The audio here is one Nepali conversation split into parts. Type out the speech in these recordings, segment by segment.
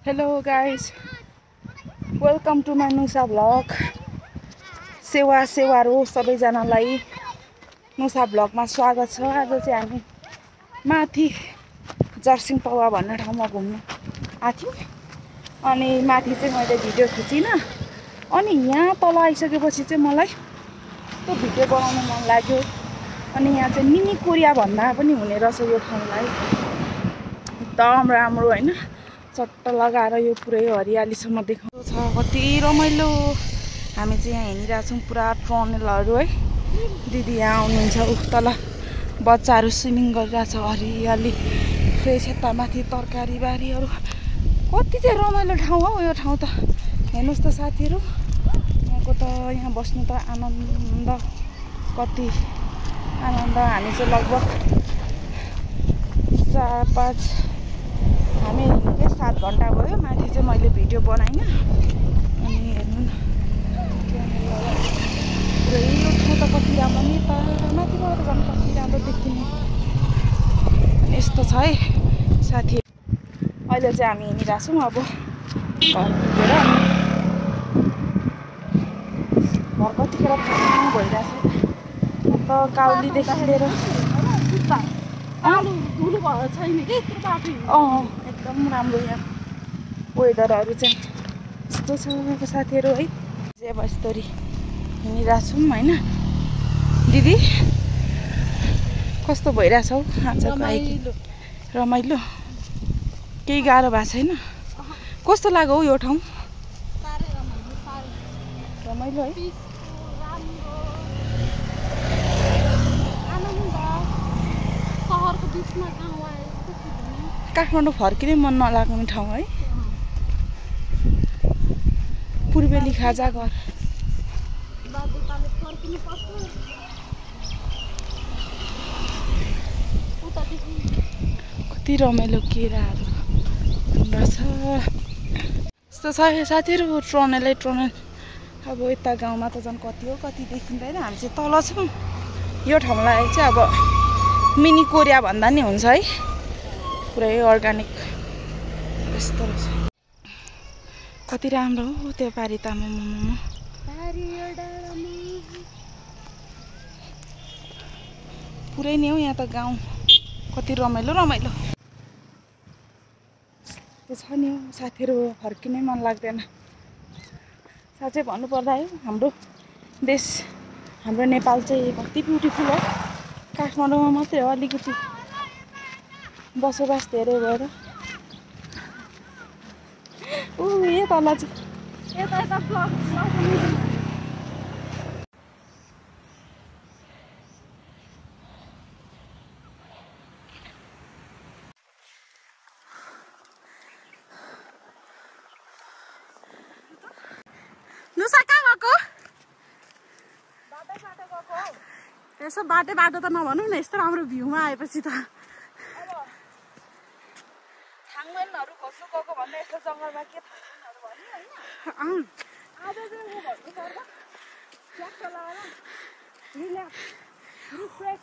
Hello guys, welcome to my Nusa vlog. सेवा रो सबैजनालाई नुसा भ्लगमा स्वागत छ। आज चाहिँ हामी माथि जर्सिङ पौवा भन्ने ठाउँमा घुम्न आथ्यौं अनि माथि चाहिँ मैले भिडियो खिचिन अनि यहाँ तल आइसकेपछि चाहिँ मलाई त्यो भिडियो बनाउन मन लाग्यो अनि यहाँ चाहिँ मिनी कोरिया भन्दा पनि हुने रहेछ यो ठाउँलाई। एकदम राम्रो हैन, चट्ट लगाएर यो पुरै हरियालीसम्म देखाउँछ छ। कति रमाइलो। हामी चाहिँ यहाँ हिँडिरहेछौँ पुरा ट्रनेलहरू है। दिदी यहाँ आउनुहुन्छ, उ तल बच्चाहरू स्विमिङ गरिरहेछ। हरियाली फ्रेस, यता माथि तरकारी बारीहरू। कति चाहिँ रमाइलो ठाउँ हो यो ठाउँ त। हेर्नुहोस् त साथीहरू, यहाँको त यहाँ बस्नु त आनन्द, कति आनन्द। हामी चाहिँ लगभग 4-5 हामी 7 घन्टा भयो। माथि चाहिँ मैले भिडियो बनाइन अनि हेर्नु न पुरै यो ठाउँ त कति राम्रो नि त। माथिबाट झन् कति राम्रो देखिने यस्तो छ है साथी। अहिले चाहिँ हामी हिँडिरहेछौँ अब घर पुगेर। घर कतिखेर पुग्नु भइरहेछ त। काउलीदेखि लिएर एकदम राम्रो यहाँ वेदरहरू चाहिँ यस्तो छ साथीहरू है। चाहिँ अब यस्तरी हिँडिरहेछौँ होइन। दिदी कस्तो भइरहेछ हौ आजको आइकी? रमाइलो, केही गाह्रो भएको छैन? कस्तो लाग्यो हौ यो ठाउँ? रमाइलो है। काठमाडौँ फर्किनै मन नलाग्ने ठाउँ है। पूर्वेली खाजा घर। कति रमाइलो केराहरू रहेछ। यस्तो छ साथीहरू, ट्रनेलै ट्रनेल। अब यता गाउँमा त झन् कति हो कति देखिँदैन। हामी चाहिँ तल छौँ। यो ठाउँलाई चाहिँ अब मिनी कोरिया भन्दा नि हुन्छ है। पुरै अर्ग्यानिक यस्तो रहेछ। कति राम्रो हो त्यो पारी त। पुरै नि हो यहाँ त गाउँ। कति रमाइलो रमाइलो त्यो छ नि हो साथीहरू। फर्किनै मन लाग्दैन साँच्चै भन्नुपर्दा है। हाम्रो देश, हाम्रो नेपाल चाहिँ कति ब्युटिफुल हो। काठमाडौँमा मात्रै हो अलिकति बसोबास धेरै भएर। ए तल चाहिँ यता नुसा कहाँ गएको? यसो बाटो त नभनौँ न। यस्तो राम्रो भ्यूमा आएपछि त थाङमेनहरू खोज्नु गएको भन्दा यस्तो जङ्गलमा के थाङमेनहरू भन्ने होइन। आज चाहिँ म भन्नुपर्दा ट्र्याक्ट लगाएर रिल्याक्स रिफ्रेस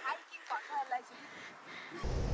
हाइकिङ भन्छ यसलाई चाहिँ।